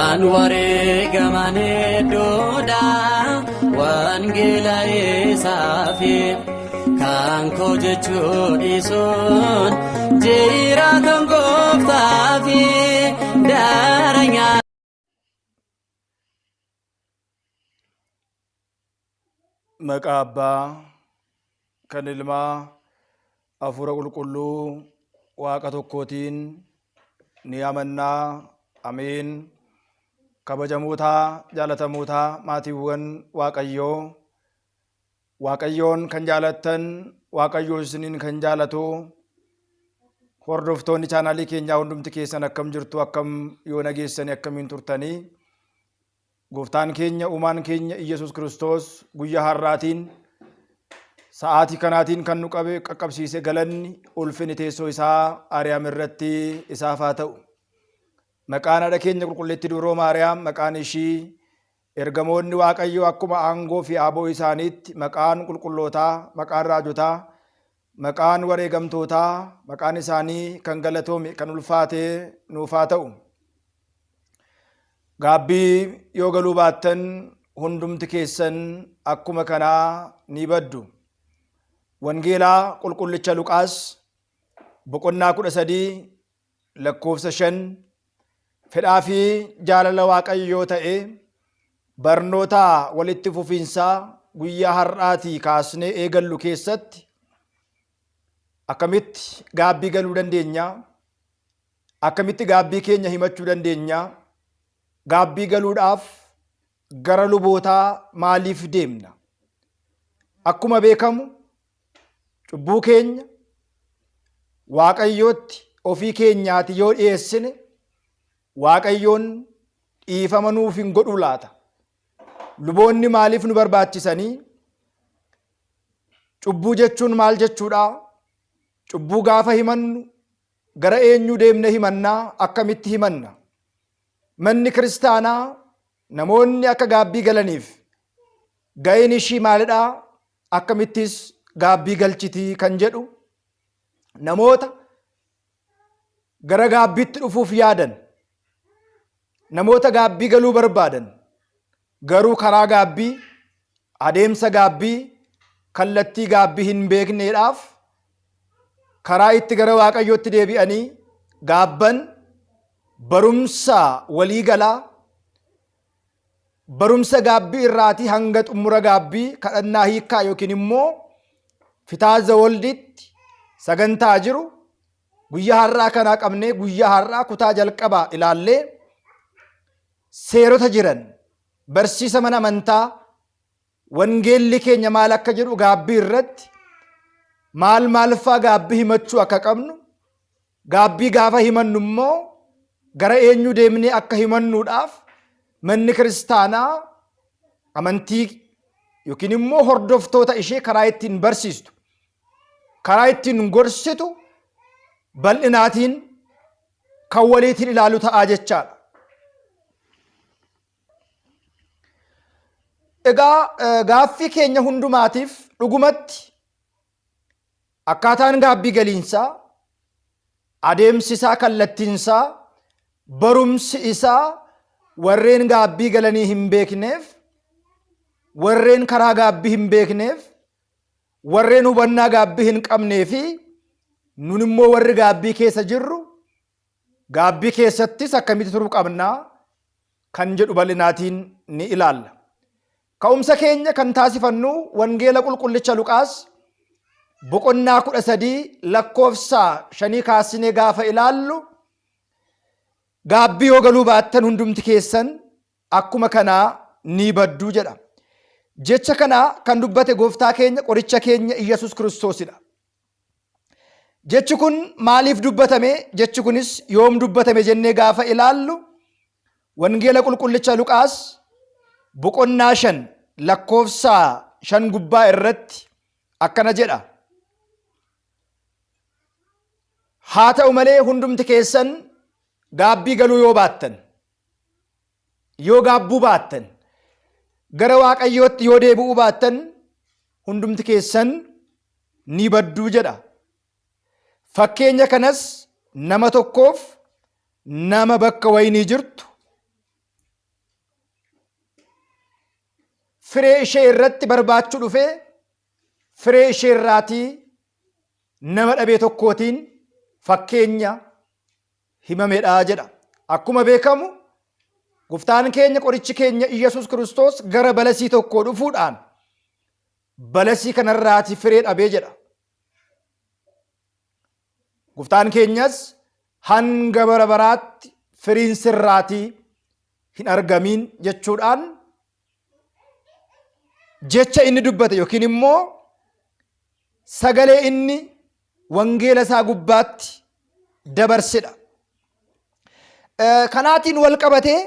Kan wareegaman hedduudha wangeela isaafi kan koo jechuu dhiisuun jiraatan gooftaafi daranyaa. Maqaa Abbaa kan Ilmaa Hafuura Qulqulluu Waaqa tokkootiin ni amannaa. Ameen. Kabajamootaa jaalatamootaa maatiiwwan Waaqayyoo Waaqayyoon kan jaalattan Waaqayyoo isiniin kan jaalatu hordoftoonni chaanaalii keenyaa hundumti keessan akkam jirtu akkam yoo nageessanii akkamiin turtanii Gooftaan keenya uumaan keenya Iyyasuus Kiristoos guyyaa har'aatiin sa'aatii kanaatiin kan nu qabe qaqqabsiise galanni ulfinni teessoo isaa Ariyaam irratti isaaf haa ta'u. Maqaan haadha keenya qulqulleettii dubroo Maariyaam maqaan ishii ergamoonni Waaqayyoo akkuma aangoo fi aaboo isaaniitti maqaan qulqullootaa maqaan raajotaa maqaan wareegamtootaa maqaan isaanii kan galatoome kan ulfaate nuuf haa ta'u. Gaabbii yoo galuu baattan hundumti keessan akkuma kanaa ni baddu. Wangeelaa Qulqullicha Luqaas boqonnaa 13 lakkoofsa 5 fedhaa fi jaalala Waaqayyoo ta'e barnoota walitti fufiinsaa guyyaa har'aatii kaasnee eegallu keessatti akkamitti gaabbii galuu dandeenya? Akkamitti gaabbii keenya himachuu dandeenya? Gaabbii galuudhaaf gara lubootaa maaliif deemna? Akkuma beekamu cubbuu keenya Waaqayyootti ofii keenyaati yoo dhiyeessine Waaqayyoon dhiifama nuuf hin godhu laata? Luboonni maaliif nu barbaachisanii? Cubbuu jechuun maal jechuudha? Cubbuu gaafa himannu gara eenyuu deemnee himannaa? Akkamitti himanna? Manni kiristaanaa namoonni akka gaabbii galaniif ga'een ishii maalidha? Akkamittis gaabbii galchitii kan jedhu namoota gara gaabbiitti dhufuuf yaadan, namoota gaabbii galuu barbaadan, garuu karaa gaabbii, adeemsa gaabbii, kallattii gaabbii hin beekneedhaaf karaa itti gara Waaqayyootti deebi'anii gaabban barumsa walii galaa barumsa gaabbii irraatii hanga xumura gaabbii kadhannaa hiikkaa yookiin immoo fitaa zawolditti sagantaa jiru guyyaa har'aa kanaa qabnee guyyaa har'aa kutaa jalqabaa ilaallee seerota jiran barsiisa mana amantaa wangeelli keenya maal akka jedhu gaabbii irratti maal maalfaa gaabbii himachuu akka qabnu gaabbii gaafa himannu immoo gara eenyu deemnee akka himannuudhaaf manni kiristaanaa amantii yookiin immoo hordoftoota ishee karaa ittiin barsiistu karaa ittiin gorsitu bal'inaatiin kan waliitiin ilaalu ta'aa jechaadha. Egaa gaaffii keenya hundumaatiif dhugumatti akkaataan gaabbii galiinsaa, adeemsi isaa, kallattiinsaa, barumsi isaa warreen gaabbii galanii hin beekneef, warreen karaa gaabbii hin beekneef, warreen hubannaa gaabbii hin qabnee fi nun immoo warri gaabbii keessa jirru gaabbii keessattis akkamitti turuu qabnaa kan jedhu bal'inaatiin ni ilaalla. Ka'umsa keenya kan taasifannu Wangeela Qulqullicha Luqaas boqonnaa 13 lakkoofsa 5 kaasinee gaafa ilaallu gaabbii yoo galuu baattan hundumti keessan akkuma kanaa ni baddu jedha. Jecha kana kan dubbate gooftaa keenya qoricha keenya Iyyasuus Kiristoosidha. Jechi kun maaliif dubbatame? Jechi kunis yoom dubbatame jennee gaafa ilaallu Wangeela Qulqullicha Luqaas boqonnaa 5 lakkoofsa 5 gubbaa irratti akkana jedha. Haa ta'u malee hundumti keessan gaabbii galuu yoo baattan, yoo gaabbuu baattan, gara Waaqayyootti yoo deebi'uu baattan hundumti keessan ni badduu jedha. Fakkeenya kanas nama tokkoof nama bakka waynii jirtu firee ishee irratti barbaachuu dhufee firee ishee irraatii nama dhabee tokkootiin fakkeenya himamedha jedha. Akkuma beekamu Gooftaan keenya qorichi keenya Iyyasuus Kiristoos gara balasii tokkoo dhufuudhaan balasii kanarraatii firee dhabee jedha. Gooftaan keenyas hanga bara baraatti firiin sirraatii hin argamiin jechuudhaan jecha inni dubbate yookiin immoo sagalee inni wangeela isaa gubbaatti dabarsedha. Kanaatiin wal qabatee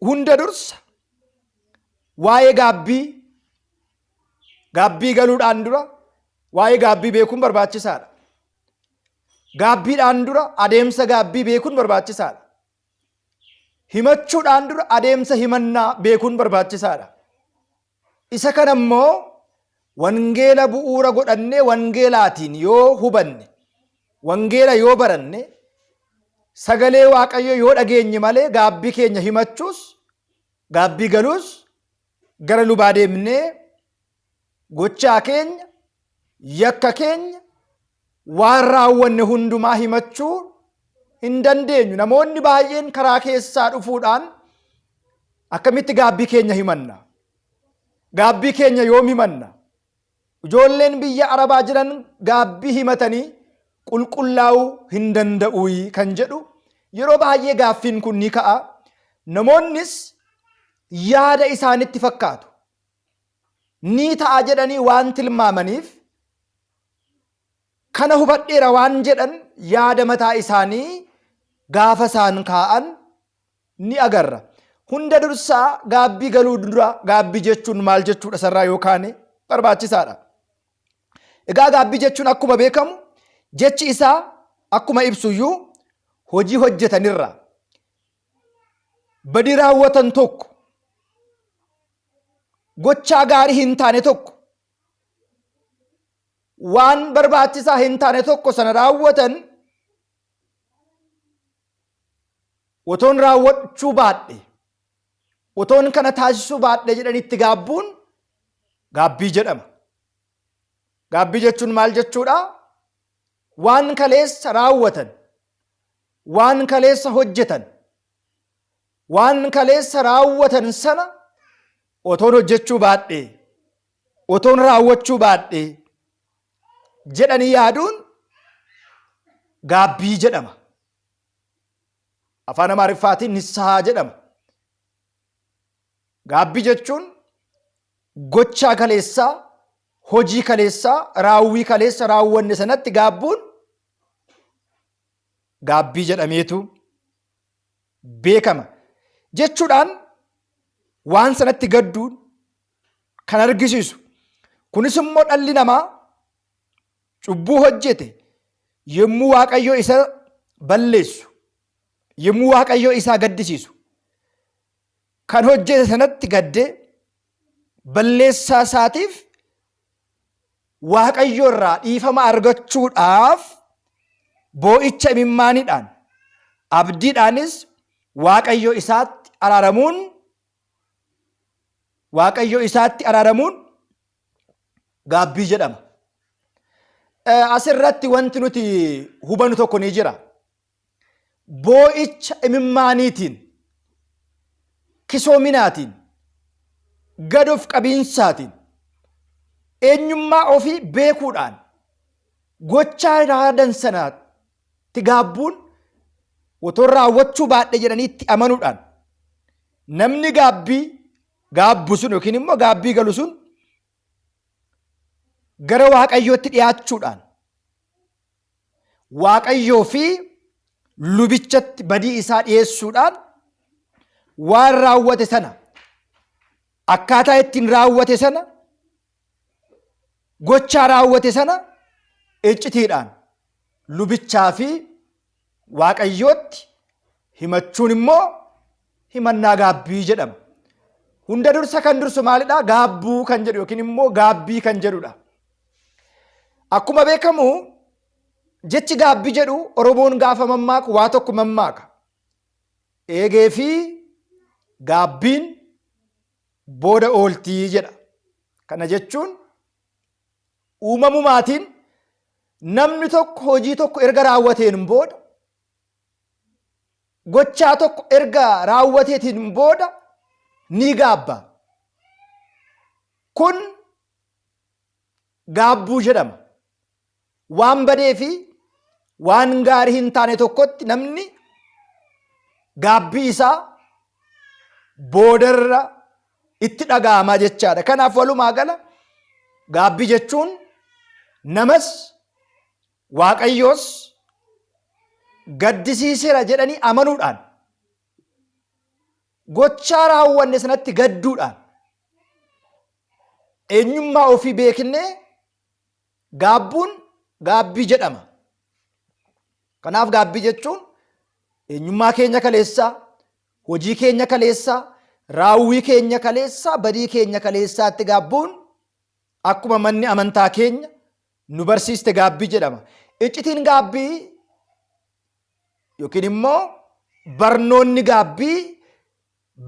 hunda dursa waa'ee gaabbii gaabbii galuudhaan dura waa'ee gaabbii beekuun barbaachisaadha. Gaabbiidhaan dura adeemsa gaabbii beekuun barbaachisaadha. Himachuudhaan dura adeemsa himannaa beekuun barbaachisaadha. Isa kana immoo wangeela bu'uura godhannee wangeelaatiin yoo hubanne, wangeela yoo baranne, sagalee Waaqayyoo yoo dhageenye malee gaabbii keenya himachuus, gaabbii galuus, gara lubaa deemnee gochaa keenya, yakka keenya, waan raawwanne hundumaa himachuu hin dandeenyu. Namoonni baay'een karaa keessaa dhufuudhaan akkamitti gaabbii keenya himanna? Gaabbii keenya yoom himanna? Ijoolleen biyya Arabaa jiran gaabbii himatanii qulqullaa'uu hin danda'uyi kan jedhu yeroo baay'ee gaaffiin kun ni ka'a. Namoonnis yaada isaanitti fakkaatu. Ni ta'a jedhanii waan tilmaamaniif kana hubadheera waan jedhan yaada mataa isaanii gaafa isaan kaa'an ni agarra. Hunda dursaa gaabbii galuu dura gaabbii jechuun maal jechuudha sarraa yookaan barbaachisaadha. Egaa gaabbii jechuun akkuma beekamu jechi isaa akkuma ibsuyyuu hojii hojjetanirra badii raawwatan tokko gochaa gaarii hin taane tokko waan barbaachisaa hin taane tokko sana raawwatan otoon raawwachuu baadhe otoon kana taasisuu baadhe jedhanitti gaabbuun gaabbii jedhama. Gaabbii jechuun maal jechuudha? Waan kaleessa raawwatan, waan kaleessa hojjetan, waan kaleessa raawwatan sana otoon hojjechuu baadhe, otoon raawwachuu baadhe jedhanii yaaduun gaabbii jedhama. Afaan Amaariffaatiin nissahaa jedhama. Gaabbii jechuun gochaa kaleessaa, hojii kaleessaa, raawwii kaleessa raawwanne sanatti gaabbuun gaabbii jedhameetu beekama. Jechuudhaan waan sanatti gadduun kan argisiisu. Kunis immoo dhalli namaa cubbuu hojjete yommuu Waaqayyo isa balleessu, yommuu Waaqayyo isaa gaddisiisu, kan hojjete sanatti gaddee balleessaa isaatiif Waaqayyo irraa dhiifama argachuudhaaf boo'icha imimmaaniidhaan abdiidhaanis Waaqayyo isaatti araaramuun Waaqayyo isaatti araaramuun gaabbii jedhama. Asirratti wanti nuti hubannu tokko ni jira. Boo'icha imimmaaniitiin, kisoominaatiin, gad of qabiinsaatiin, eenyummaa ofii beekuudhaan gochaa yaadan sanaatti gaabbuun otoo raawwachuu baadhe jedhanii itti amanuudhaan namni gaabbii gaabbu sun yookiin immoo gaabbii galu sun gara Waaqayyootti dhiyaachuudhaan Waaqayyoo fi lubichatti badii isaa dhiyeessuudhaan waan raawwate sana akkaataa ittiin raawwate sana gochaa raawwate sana iccitiidhaan lubichaa fi Waaqayyootti himachuun immoo himannaa gaabbii jedhama. Hunda dursa kan dursu maalidha? Gaabbuu kan jedhu yookiin immoo gaabbii kan jedhudha. Akkuma beekamu jechi gaabbii jedhu Oromoon gaafa mammaaku waa tokko mammaaka. Eegee fi gaabbiin booda ooltii jedha. Kana jechuun uumamumaatiin namni tokko hojii tokko erga raawwateen booda, gochaa tokko erga raawwateetiin booda ni gaabba. Kun gaabbuu jedhama. Waan badee fi waan gaarii hin taane tokkotti namni gaabbii isaa boodarra itti dhaga'amaa jechaadha. Kanaaf walumaa gala gaabbii jechuun namas Waaqayyoos gaddisiiseera jedhanii amanuudhaan, gochaa raawwanne sanatti gadduudhaan, eenyummaa ofii beeknee gaabbuun gaabbii jedhama. Kanaaf gaabbii jechuun eenyummaa keenya kaleessaa, hojii keenya kaleessaa, raawwii keenya kaleessaa, badii keenya kaleessaatti gaabbuun akkuma manni amantaa keenya nu barsiiste gaabbii jedhama. Iccitiin gaabbii yookiin immoo barnoonni gaabbii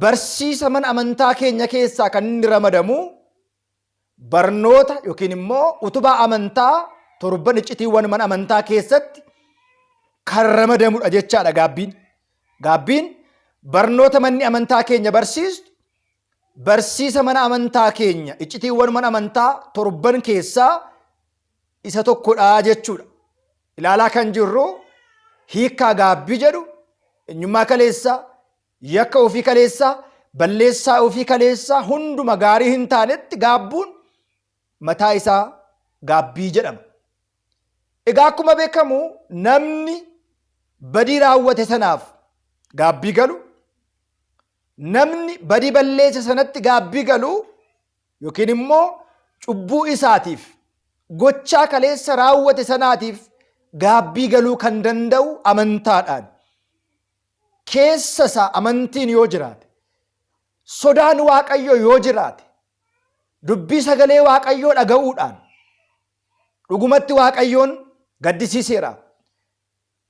barsiisa mana amantaa keenya keessaa kan inni ramadamu barnoota yookiin immoo utubaa amantaa torban iccitiiwwan mana amantaa keessatti kan ramadamudha jechaadha gaabbiin. Gaabbiin barnoota manni amantaa keenya barsiistu barsiisa mana amantaa keenya iccitiiwwan mana amantaa torban keessaa isa tokkodha jechuudha. Ilaalaa kan jirru hiikkaa gaabbii jedhu, eenyummaa kaleessaa, yakka ofii kaleessaa, balleessaa ofii kaleessaa hunduma gaarii hin taanetti gaabbuun mataa isaa gaabbii jedhama. Egaa akkuma beekamu namni badii raawwate sanaaf gaabbii galu, namni badii balleesse sanatti gaabbii galu yookiin immoo cubbuu isaatiif, gochaa kaleessa raawwate sanaatiif gaabbii galuu kan danda'u amantaadhaan. Keessa isaa amantiin yoo jiraate, sodaan Waaqayyoo yoo jiraate, dubbii sagalee Waaqayyoo dhaga'uudhaan dhugumatti Waaqayyoon gaddisiiseera.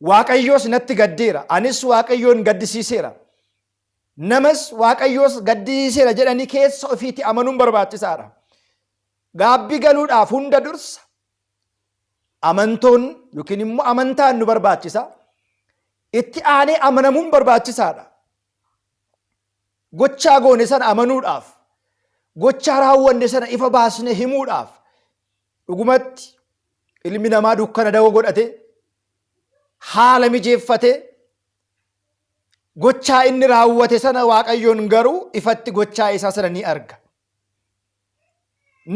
Waaqayyoos natti gaddeera. Anis Waaqayyoon gaddisiiseera. Namas Waaqayyoos gaddisiiseera jedhanii keessa ofiitti amanuun barbaachisaadha. Gaabbii galuudhaaf hunda dursa amantoon yookiin immoo amantaan nu barbaachisa. Itti aanee amanamuun barbaachisaadha. Gochaa goone sana amanuudhaaf, gochaa raawwanne sana ifa baasnee himuudhaaf, dhugumatti ilmi namaa dukkana dawoo godhate, haala mijeeffate, gochaa inni raawwate sana Waaqayyoon garuu ifatti gochaa isaa sana ni arga.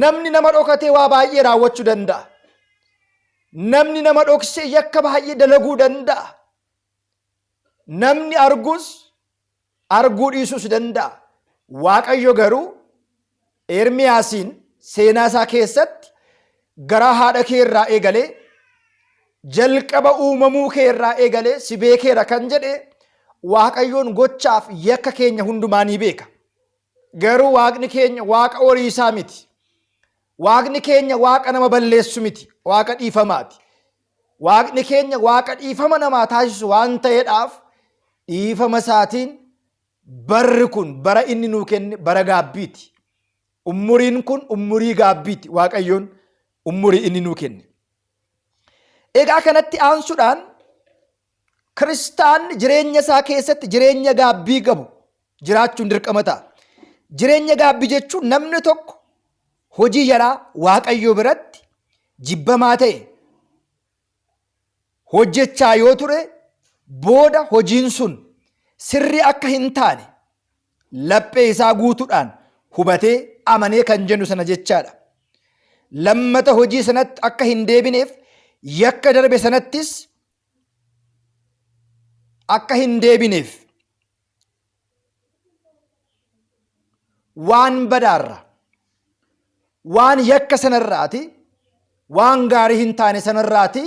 Namni nama dhokatee waa baay'ee raawwachuu danda'a. Namni nama dhoksee yakka baay'ee dalaguu danda'a. Namni argus arguu dhiisuus danda'a. Waaqayyo garuu Ermiyaasiin seenaa isaa keessatti garaa haadha kee irraa eegalee, jalqaba uumamuu kee irraa eegalee si beekeera kan jedhe Waaqayyoon gochaaf yakka keenya hundumaa ni beeka. Garuu Waaqni keenya Waaqa horiisaa miti. Waaqni keenya Waaqa nama balleessu miti. Waaqa dhiifamaati. Waaqni keenya Waaqa dhiifama namaa taasisu waan ta'eedhaaf dhiifama isaatiin barri kun bara inni nuu kenne bara gaabbiiti. Ummuriin kun ummurii gaabbiiti. Waaqayyoon ummurii inni nuu kenne. Egaa kanatti aansuudhaan kiristaanni jireenya isaa keessatti jireenya gaabbii qabu jiraachuun dirqama ta'a. Jireenya gaabbii jechuun namni tokko hojii yaraa Waaqayyo biratti jibbamaa ta'e hojjechaa yoo ture, booda hojiin sun sirrii akka hin taane laphee isaa guutuudhaan hubatee amanee kan jennu sana jechaadha. Lammata hojii sanatti akka hin deebineef, yakka darbe sanattis akka hin deebineef, waan badaarra, waan yakka sanarraati, waan gaarii hin taane sanarraati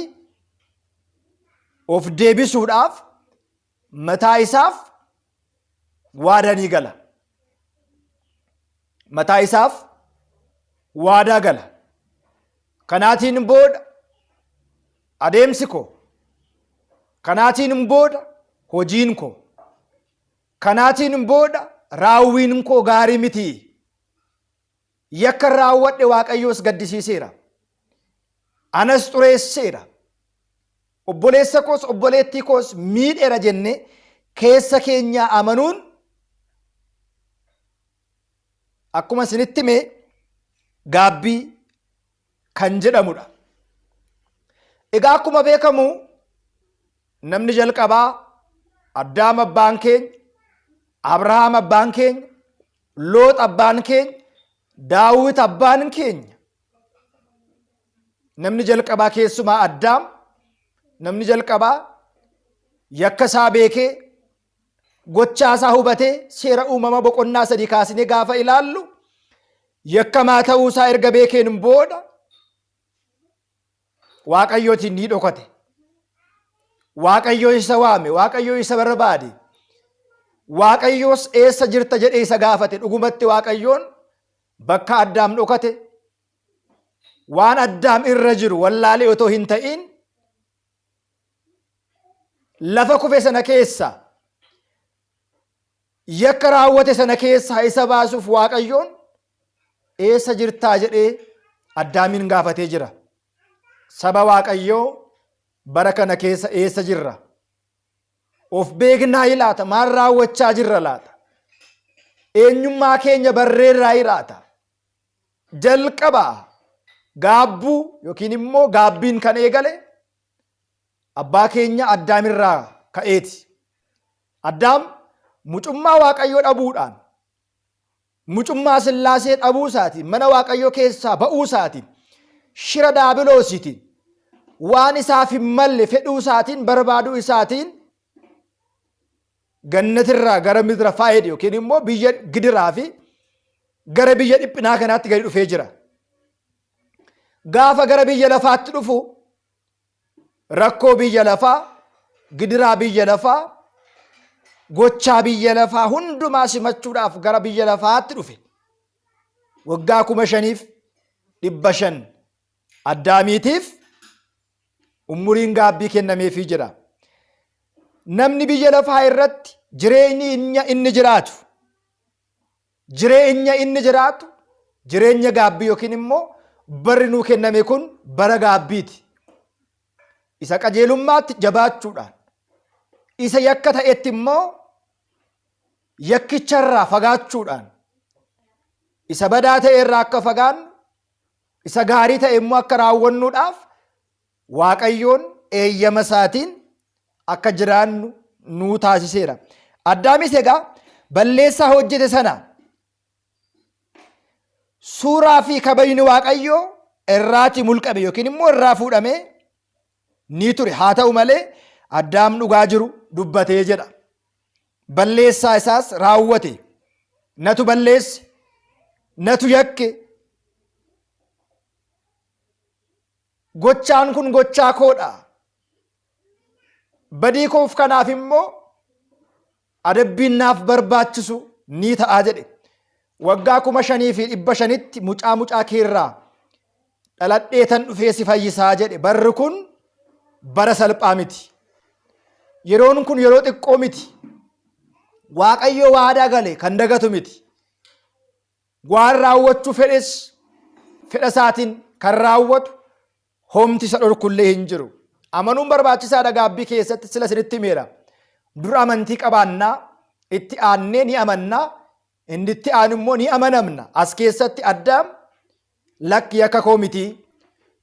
of deebisuudhaaf mataa isaaf waadaa ni gala. Mataa isaaf waadaa gala. Kanaatiin booda adeemsi koo, kanaatiin booda hojiin koo, kanaatiin booda raawwiin koo gaarii miti. Yakka raawwadhe Waaqayyoos gaddisiiseera. Anas xureesseera. Obboleessa koos obboleettii koos miidheera jennee keessa keenyaa amanuun akkuma isinitti hime gaabbii kan jedhamudha. Egaa akkuma beekamu namni jalqabaa Addaam abbaan keenya, Abrahaam abbaan keenya, Loox abbaan keenya, Daawit abbaan keenya. Namni jalqabaa keessumaa Addaam namni jalqabaa yakka isaa beekee gochaa isaa hubatee seera uumama boqonnaa 3 kaasnee gaafa ilaallu yakkamaa ta'uu isaa erga beekeen booda Waaqayyootiin ni dhokate. Waaqayyo isa waame, Waaqayyo isa barbaade. Waaqayyos eessa jirta jedhee isa gaafate. Dhugumatti Waaqayyoon bakka Addaam dhokate waan Addaam irra jiru wallaalee otoo hin ta'in lafa kufe sana keessa yakka raawwate sana keessaa isa baasuuf Waaqayyoon eessa jirtaa jedhee Addaamiin gaafatee jira. Saba Waaqayyoo bara kana keessa eessa jirra? Of beeknaa laata? Maal raawwachaa jirra laata? Eenyummaa keenya barreerraa laata? Jalqaba gaabbuu yookiin immoo gaabbiin kan eegale abbaa keenya Addaamirraa ka'eeti. Addaam mucummaa Waaqayyoo dhabuudhaan, mucummaa Sillaasee dhabuu isaatiin, mana Waaqayyoo keessaa ba'uu isaatiin, shira daabiloosiitiin, waan isaaf hin malle fedhuu isaatiin, barbaaduu isaatiin gannatirraa gara midra faayid yookiin immoo biyya gidiraa fi gara biyya dhiphinaa kanaatti gadi dhufee jira. Gaafa gara biyya lafaatti dhufu rakkoo biyya lafaa, gidiraa biyya lafaa, gochaa biyya lafaa hundumaa simachuudhaaf gara biyya lafaatti dhufe. Waggaa 5500 Addaamiitiif umuriin gaabbii kennameefii jira. Namni biyya lafaa irratti jireenyi inni jiraatu jireenya inni jiraatu jireenya gaabbii yookiin immoo barri nuu kenname kun bara gaabbiiti. Isa qajeelummaatti jabaachuudhaan isa yakka ta'etti immoo yakkicharraa fagaachuudhaan isa badaa ta'e irraa akka fagaannu isa gaarii ta'e immoo akka raawwannuudhaaf Waaqayyoon eeyyama isaatiin akka jiraannu nuu taasiseera. Addaamis egaa balleessaa hojjete sana suuraa fi kabajni Waaqayyoo irraatii mulqame yookiin immoo irraa fuudhamee ni ture. Haa ta'u malee Addaam dhugaa jiru dubbatee jedha. Balleessaa isaas raawwate. Natu balleesse, natu yakke, Gochaan kun gochaa koodha. Badii koof kanaaf immoo adabbiin naaf barbaachisu ni ta'a jedhe. Waggaa 5500tti mucaa mucaa keerraa dhaladhee tan dhufee si fayyisaa jedhe. Barri kun bara salphaa miti. Yeroon kun yeroo xiqqoo miti. Waaqayyo waadaa gale kan dagatu miti. Waan raawwachuu fedhes fedha isaatiin kan raawwatu homti isa dhorkullee hin jiru. Amanuun barbaachisaadha gaabbii keessatti sila isinitti himeera. Dura amantii qabaannaa, itti aannee ni amannaa, inni itti aanu immoo ni amanamna. As keessatti Addaam lakki yakka koo miti,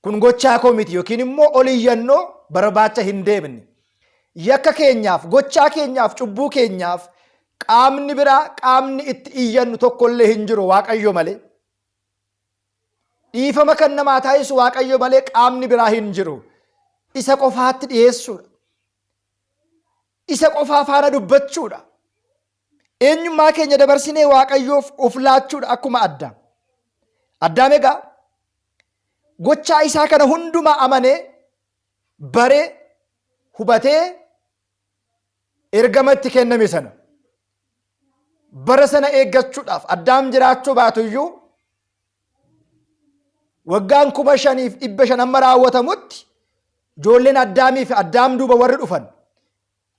kun gochaa koo miti yookiin immoo ol iyyannoo barbaacha hin deemne. Yakka keenyaaf, gochaa keenyaaf, cubbuu keenyaaf qaamni biraa qaamni itti iyyannu tokkollee hin jiru Waaqayyo malee. Dhiifama kan namaa taasisu Waaqayyo malee qaamni biraa hin jiru. Isa qofaatti dhiyeessuudha. Isa qofaa faana dubbachuudha. Eenyummaa keenya dabarsinee Waaqayyoof of laachuudha akkuma Addaam. Addaam egaa gochaa isaa kana hundumaa amanee baree hubatee ergama itti kenname sana bara sana eeggachuudhaaf Addaam jiraachuu baatuyyuu waggaan 5500 amma raawwatamutti ijoolleen Addaamii fi Addaam duuba warri dhufan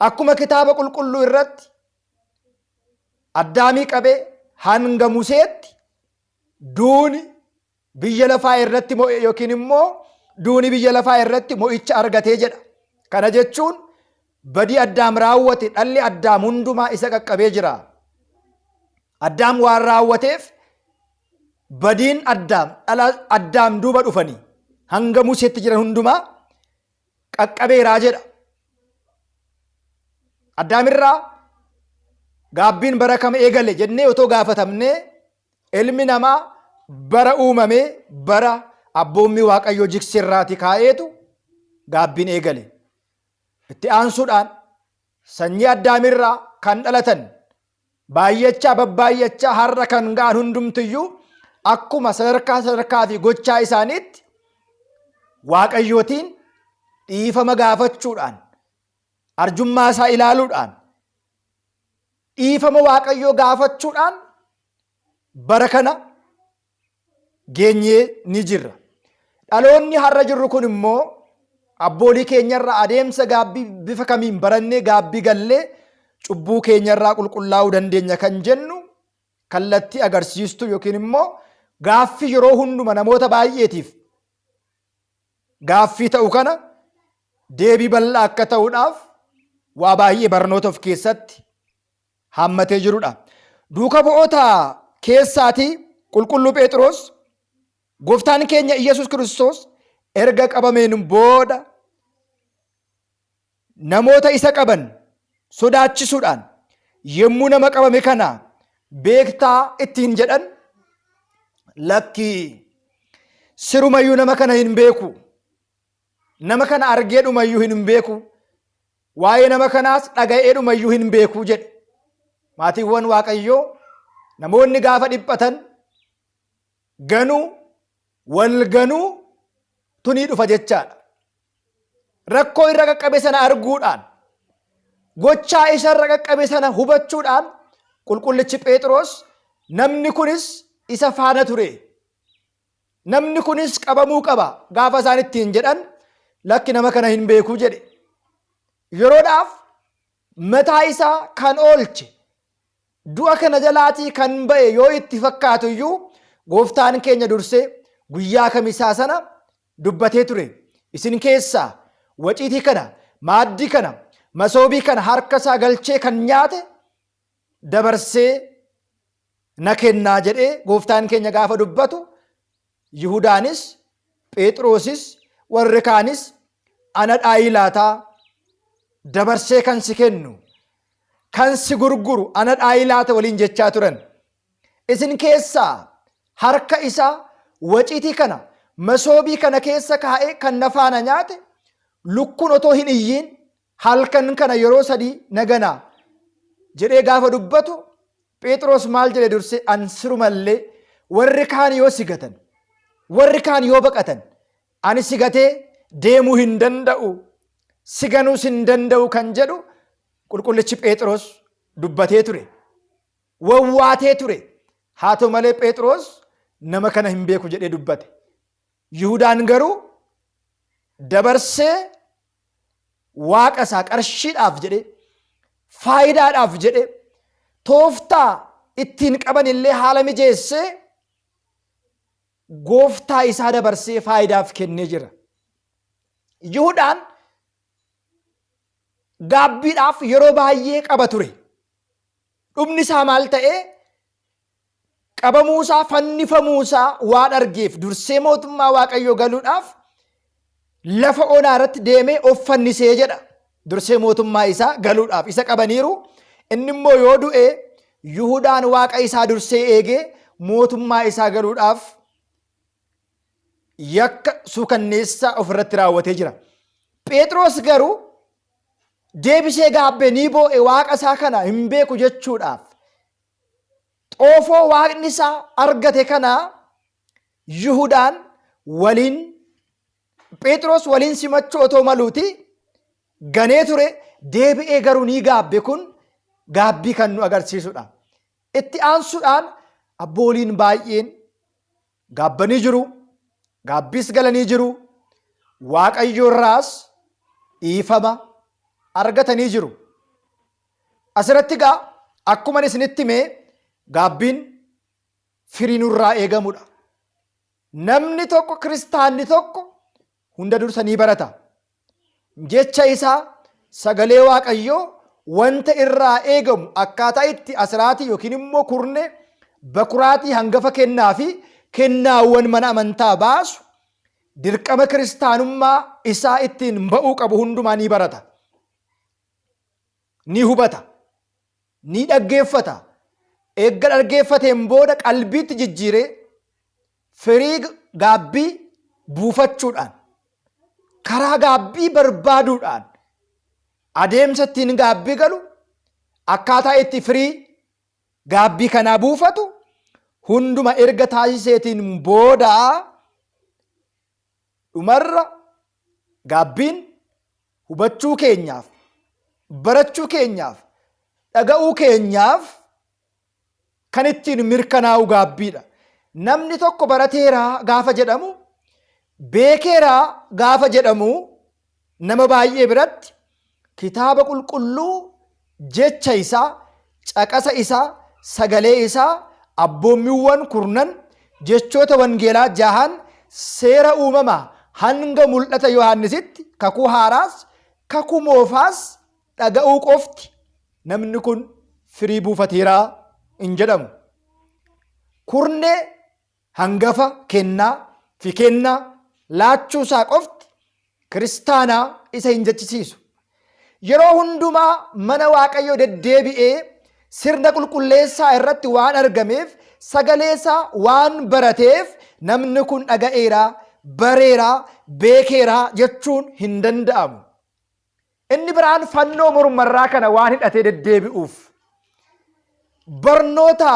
akkuma kitaaba qulqulluu irratti Addaamii qabee hanga Museetti Duuni biyya lafaa irratti mo'e yookiin immoo duuni biyya lafaa irratti mo'icha argatee jedha. Kana jechuun badii Addaam raawwate dhalli Addaam hundumaa isa qaqqabee jira. Addaam waan raawwateef badiin Addaam dhala Addaam duuba dhufanii hanga Museetti jiran hundumaa qaqqabeeraa jedha. Addaamirraa gaabbiin bara kam eegale jennee otoo gaafatamnee ilmi namaa bara uumamee bara abboommii Waaqayyoo jigsirraati kaa'eetu gaabbiin eegale. Itti aansuudhaan sanyii Addaamirraa kan dhalatan baay'achaa babbaay'achaa har'a kan ga'an hundumtiyyuu akkuma sadarkaa sadarkaa fi gochaa isaaniitti Waaqayyootiin dhiifama gaafachuudhaan arjummaa isaa ilaaluudhaan dhiifama Waaqayyoo gaafachuudhaan bara kana geenyee ni jirra. Dhaloonni har'a jirru kun immoo abboolii keenyarraa adeemsa gaabbii bifa kamiin barannee gaabbii gallee cubbuu keenyarraa qulqullaa'uu dandeenya kan jennu kallattii agarsiistuu yookiin immoo gaaffii yeroo hunduma namoota baay'eetiif gaaffii ta'u kana deebii bal'aa akka ta'uudhaaf waa baay'ee barnoota of keessatti haammatee jirudha. Duuka bu'oota keessaatii qulqulluu Pheexiroos gooftaan keenya Iyyasuus Kiristoos erga qabameen booda namoota isa qaban sodaachisuudhaan yommuu nama qabame kana beektaa ittiin jedhan lakkii sirumayyuu nama kana hin beeku nama kana argeedhumayyuu hin beeku Waa'ee nama kanaas dhaga'eedhumayyuu hin beeku jedhe. Maatiiwwan Waaqayyoo namoonni gaafa dhiphatan ganuu wal ganuu tunii dhufa jechaadha. Rakkoo irra qaqqabe sana arguudhaan gochaa isa irra qaqqabe sana hubachuudhaan qulqullichi Phexros namni kunis isa faana ture. Namni kunis qabamuu qaba gaafa isaan ittiin jedhan lakki nama kana hin beekuu jedhe. Yeroodhaaf mataa isaa kan oolche du'a kana jalaatii kan ba'e yoo itti fakkaatu iyyuu gooftaan keenya dursee guyyaa kamisaa sana dubbatee ture. Isin keessaa waciitii kana, maaddii kana, masoobii kana harka isaa galchee kan nyaate dabarsee na kennaa jedhee gooftaan keenya gaafa dubbatu Yihudaanis Phexrosis warri kaanis ana dhaayii laataa dabarsee kan si kennu kan si gurguru ana dhaayii laata waliin jechaa turan. Isin keessaa harka isaa waciitii kana masoobii kana keessa kaa'ee kan na faana nyaate lukkuun otoo hin iyyiin halkan kana yeroo sadii na ganaa jedhee gaafa dubbatu Phexros maal jedhe durse an sirumallee warri kaan yoo si gatan warri kaan yoo baqatan ani si gatee deemuu hin danda'u si ganuus hin danda'u kan jedhu qulqullichi Phexros dubbatee ture. Wawwaatee ture. Haa ta'u malee Phexros nama kana hin beeku jedhee dubbate. Yihudaan garuu dabarsee waaqa isaa qarshiidhaaf jedhee faayidaadhaaf jedhee tooftaa ittiin qaban illee haala mijeessee gooftaa isaa dabarsee faayidaaf kennee jira. Yihudaan gaabbiidhaaf yeroo baay'ee qaba ture. Dhumni isaa maal ta'ee qabamuusaa fannifamuusaa waan argeef dursee mootummaa Waaqayyoo galuudhaaf lafa onaa irratti deemee of fannisee jedha. Dursee mootummaa isaa galuudhaaf isa qabaniiru. Inni immoo yoo du'e Yihudaan waaqa isaa dursee eegee mootummaa isaa galuudhaaf yakka suukanneessaa ofirratti raawwatee jira. Phexros garuu deebisee gaabbee ni boo'e waaqa isaa kana hin beeku jechuudhaaf Xoofoo waaqni isaa argate kana Yihudaan waliin Phexros waliin simachuu otoo maluuti ganee ture deebi'ee garuu ni gaabbe kun gaabbii kan nu agarsiisudha. Itti aansuudhaan abbooliin baay'een gaabbanii jiru, gaabbiis galanii jiru, Waaqayyo irraas dhiifama argatanii jiru. Asirratti egaa akkuman isinitti hime gaabbiin firii nurraa eegamudha. Namni tokko kiristaanni tokko hunda dursa ni barata. Jecha isaa sagalee Waaqayyoo wanta irraa eegamu akkaataa itti asiraatii yookiin immoo kurnee bakuraatii hangafa kennaa fi kennaawwan mana amantaa baasu dirqama kiristaanummaa isaa ittiin ba'uu qabu hundumaa ni barata. Ni hubata. Ni dhaggeeffata. Eegga dhaggeeffateen booda qalbiitti jijjiiree firii gaabbii buufachuudhaan karaa gaabbii barbaaduudhaan adeemsa ittiin gaabbii galu akkaataa itti firii gaabbii kanaa buufatu hunduma erga taasiseetiin booda dhumarra gaabbiin hubachuu keenyaaf barachuu keenyaaf dhaga'uu keenyaaf kan ittiin mirkanaa'u gaabbiidha. Namni tokko barateeraa gaafa jedhamu beekeeraa gaafa jedhamu nama baay'ee biratti kitaaba qulqulluu jecha isaa caqasa isaa sagalee isaa abboommiiwwan kurnan jechoota wangeelaa jahan seera uumamaa hanga mul'ata Yohaannisitti kakuu haaraas kakuu moofaas dhaga'uu qofti namni kun firii buufateeraa hin jedhamu. Kurnee hangafa kennaa fi kennaa laachuusaa qofti kiristaanaa isa hin jechisiisu. Yeroo hundumaa mana Waaqayyoo deddeebi'ee sirna qulqulleessaa irratti waan argameef sagaleesaa waan barateef namni kun dhaga'eera, bareera, beekeera jechuun hin danda'amu. Inni biraan fannoo mormarraa kana waan hidhatee deddeebi'uuf barnoota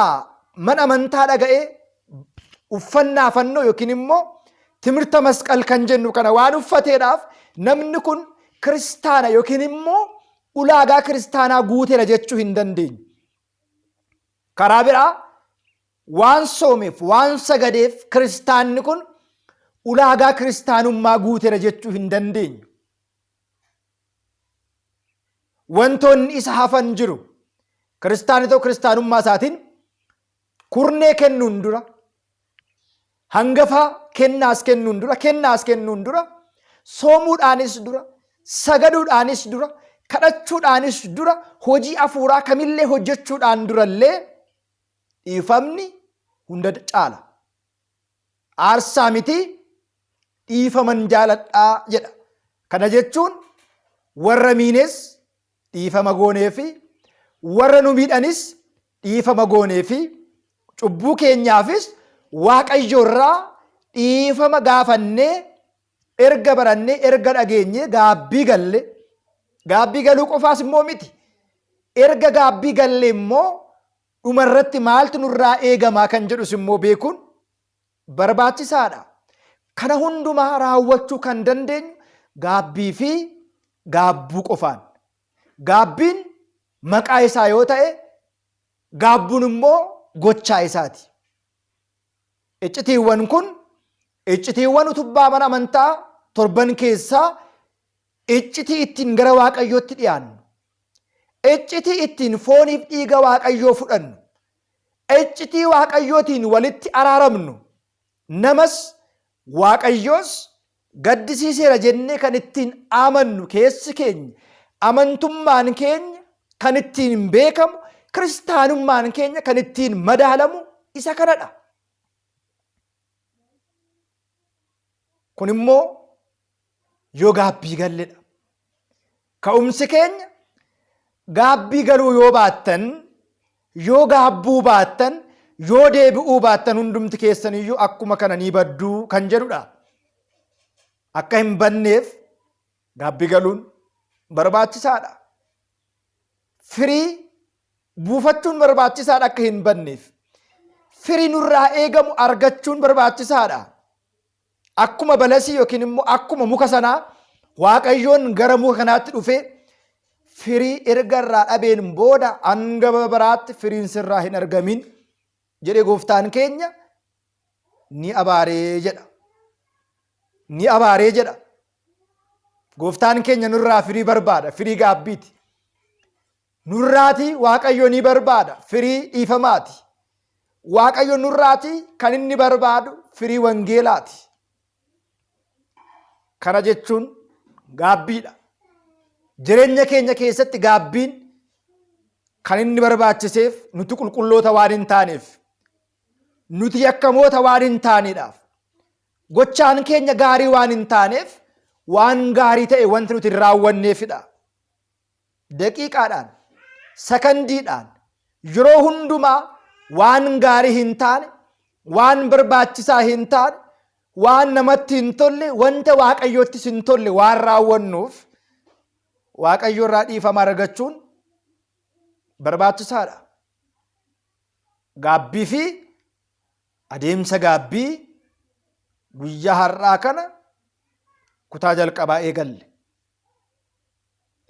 mana amantaa dhaga'ee uffannaa fannoo yookiin immoo timirta masqal kan jennu kana waan uffateedhaaf namni kun kiristaana yookiin immoo ulaagaa kiristaanaa guuteera jechuu hin dandeenyu. Karaa biraa waan soomeef waan sagadeef kiristaanni kun ulaagaa kiristaanummaa guuteera jechuu hin dandeenyu. Wantoonni isa hafan jiru. Kiristaanni tokko kiristaanummaa isaatiin kurnee kennuun dura, hangafa kennaas kennuun dura, kennaas kennuun dura, soomuudhaanis dura, sagaduudhaanis dura, kadhachuudhaanis dura, hojii hafuuraa kamillee hojjechuudhaan durallee dhiifamni hunda caala. Aarsaa miti dhiifaman jaaladhaa jedha. Kana jechuun warra miines dhiifama goonee fi warra nu miidhanis dhiifama goonee fi cubbuu keenyaafis Waaqayyo irraa dhiifama gaafannee erga barannee erga dhageenyee gaabbii galle gaabbii galuu qofaas immoo miti erga gaabbii galle immoo dhumarratti maaltu nurraa eegamaa kan jedhus immoo beekuun barbaachisaadha. Kana hundumaa raawwachuu kan dandeenyu gaabbii fi gaabbuu qofaan. Gaabbiin maqaa isaa yoo ta'e, gaabbuun immoo gochaa isaati. Iccitiiwwan kun iccitiiwwan utubbaa mana amantaa torban keessaa iccitii ittiin gara Waaqayyootti dhiyaannu, iccitii ittiin fooniif dhiiga Waaqayyoo fudhannu, iccitii Waaqayyootiin walitti araaramnu, namas Waaqayyoos gaddisiiseera jennee kan ittiin amannu keessi keenya, amantummaan keenya kan ittiin beekamu, kiristaanummaan keenya kan ittiin madaalamu isa kanadha. Kun immoo yoo gaabbii galledha. Ka'umsi keenya gaabbii galuu yoo baattan, yoo gaabbuu baattan, yoo deebi'uu baattan hundumti keessaniyyuu akkuma kana ni badduu kan jedhudha. Akka hin badneef gaabbii galuun barbaachisaadha. Firii buufachuun barbaachisaadha akka hin badneef. Firii nurraa eegamu argachuun barbaachisaadha. Akkuma balasii yookiin immoo akkuma muka sanaa Waaqayyoon gara muka kanaatti dhufee firii erga irraa dhabeen booda hanga bara baraatti firiin sirraa hin argamin jedhee gooftaan keenya ni abaaree jedha. Ni abaaree jedha. Gooftaan keenya nurraa firii barbaada. Firii gaabbiiti. Nurraati Waaqayyo ni barbaada. Firii dhiifamaati. Waaqayyo nurraati kan inni barbaadu firii wangeelaati. Kana jechuun gaabbiidha. Jireenya keenya keessatti gaabbiin kan inni barbaachiseef nuti qulqulloota waan hin taaneef, nuti yakkamoota waan hin taaneedhaaf, gochaan keenya gaarii waan hin taaneef, waan gaarii ta'e wanti nuti hin raawwanneefidha. Daqiiqaadhaan, sakandiidhaan, yeroo hundumaa waan gaarii hin taane, waan barbaachisaa hin taane, waan namatti hin tolle, wanta Waaqayyoottis hin tolle waan raawwannuuf Waaqayyo irraa dhiifama argachuun barbaachisaadha. Gaabbii fi adeemsa gaabbii guyyaa har'aa kana kutaa jalqabaa eegalle.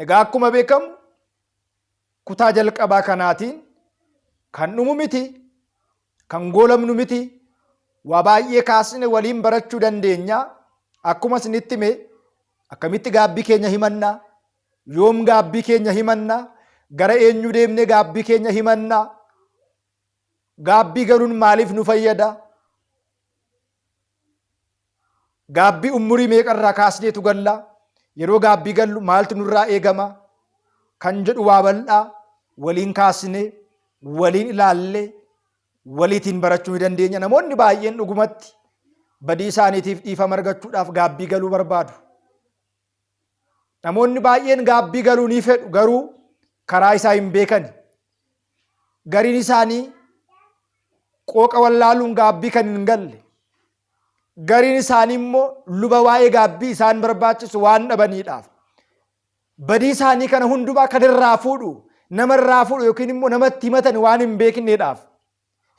Egaa akkuma beekamu kutaa jalqabaa kanaatiin kan dhumu miti, kan goolamnu miti, waa baay'ee kaasne waliin barachuu dandeenya. Akkuma isinitti hime akkamitti gaabbii keenya himanna, yoom gaabbii keenya himanna, gara eenyu deemnee gaabbii keenya himanna, gaabbii galuun maaliif nu fayyada? Gaabbii ummurii meeqarraa kaasneetu galla? Yeroo gaabbii gallu maaltu nurraa eegama? Kan jedhu waa bal'aa waliin kaasnee, waliin ilaallee, waliitiin barachuu ni dandeenya. Namoonni baay'een dhugumatti badii isaaniitiif dhiifama argachuudhaaf gaabbii galuu barbaadu. Namoonni baay'een gaabbii galuu ni fedhu garuu karaa isaa hin beekani. Gariin isaanii qooqa wallaaluun gaabbii kan hin galle. Gariin isaanii immoo luba waa'ee gaabbii isaan barbaachisu waan dhabaniidhaaf. Badii isaanii kana hundumaa kan irraa fuudhu, nama irraa fuudhu yookiin immoo namatti himatan waan hin beekneedhaaf.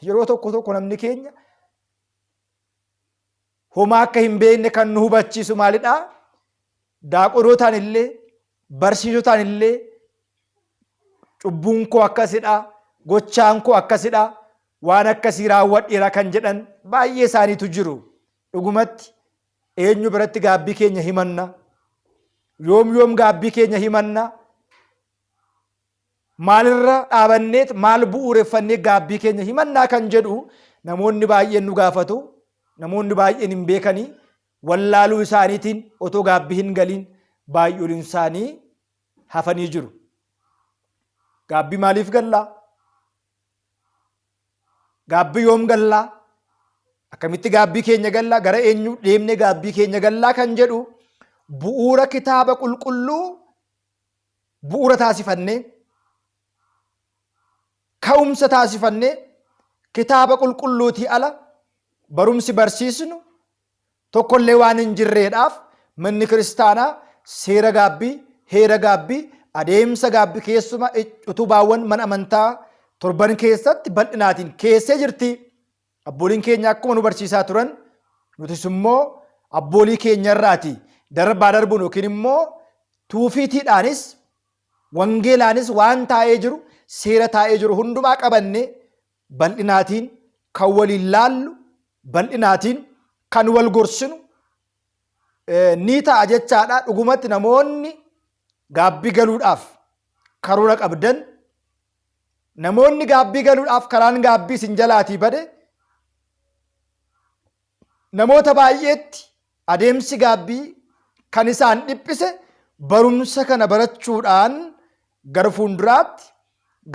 Yeroo tokko tokko namni keenya homaa akka hin beekne kan nu hubachiisu maalidhaa? Daaqonootaan illee barsiisotaan illee cubbuun koo akkasidha, gochaan koo akkasidha, waan akkasii raawwadheera kan jedhan baay'ee isaaniitu jiru. Dhugumatti eenyu biratti gaabbii keenya himanna? Yoom yoom gaabbii keenya himanna? Maalirra dhaabanneet maal bu'uureffannee gaabbii keenya himannaa kan jedhu namoonni baay'een nu gaafatu. Namoonni baay'een hin beekanii wallaaluu isaaniitiin otoo gaabbii hin galiin baay'ooliin isaanii hafanii jiru. Gaabbii maaliif gallaa? Gaabbii yoom gallaa? Akkamitti gaabbii keenya gallaa? Gara eenyu deemnee gaabbii keenya gallaa kan jedhu bu'uura kitaaba qulqulluu bu'uura taasifannee ka'umsa taasifannee kitaaba qulqulluutii ala barumsi barsiisnu tokkollee waan hin jirreedhaaf manni kiristaanaa seera gaabbii, heera gaabbii, adeemsa gaabbii keessuma utubaawwan mana amantaa torban keessatti bal'inaatiin keessee jirti. Abbooliin keenya akkuma nu barsiisaa turan nutis immoo abboolii keenya irraati darbaa darbuun yookiin immoo tuufiitiidhaanis wangeelaanis waan taa'ee jiru seera taa'ee jiru hundumaa qabanne bal'inaatiin kan waliin laallu bal'inaatiin kan wal gorsinu ni ta'a jechaadha. Dhugumatti namoonni gaabbii galuudhaaf karoora qabdan namoonni gaabbii galuudhaaf karaan gaabbii isin jalaatii bade namoota baay'eetti adeemsi gaabbii kan isaan dhiphise barumsa kana barachuudhaan gara fuulduraatti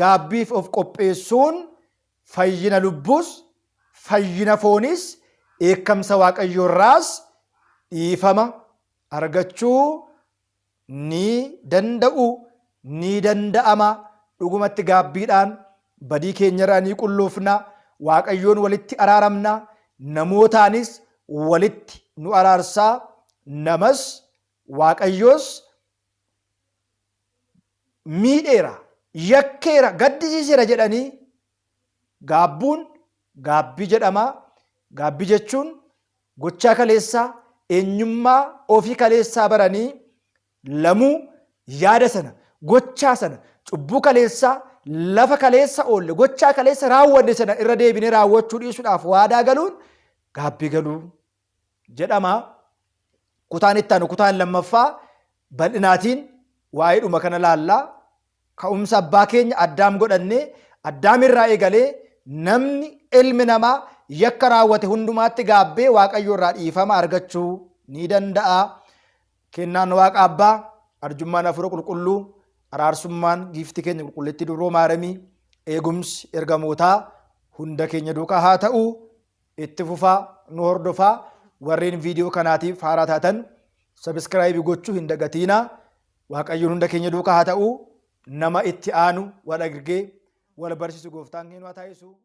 gaabbiif of qopheessuun fayyina lubbuus fayyina fooniis dheekkamsa Waaqayyoo irraas dhiifama argachuu ni danda'u, ni danda'ama. Dhugumatti gaabbiidhaan badii keenyarraa ni qulloofna, Waaqayyoon walitti araaramna, namootaanis walitti nu araarsaa, namas Waaqayyoos miidheera, yakkeera, gaddisiiseera jedhanii gaabbuun gaabbii jedhama. Gaabbii jechuun gochaa kaleessaa eenyummaa ofii kaleessaa baranii lamuu yaada sana, gochaa sana, cubbuu kaleessaa, lafa kaleessa oolle, gochaa kaleessa raawwanne sana irra deebinee raawwachuu dhiisuudhaaf waadaa galuun gaabbii galuu jedhama. Kutaan itti aanu kutaan lammaffaa bal'inaatiin waa'eedhuma kana laallaa. Ka'umsa abbaa keenya Addaam godhannee Addaam irraa eegalee namni ilmi namaa yakka raawwate hundumaatti gaabbee Waaqayyo irraa dhiifama argachuu ni danda'a. Kennaan Waaqa Abbaa, arjummaan Hafuura Qulqulluu, araarsummaan giiftii keenya qulqullittii Dubroo Maaramii, eegumsi ergamootaa hunda keenya duukaa haa ta'u. Itti fufaa nu hordofaa. Warreen viidiyoo kanaatiif haaraa taatan sabiskiraayibii gochuu hin dagatiinaa. Waaqayyoon hunda keenya duukaa haa ta'u. Nama itti aanu wal argee wal barsiisu gooftaan keenya nu haa taasisu.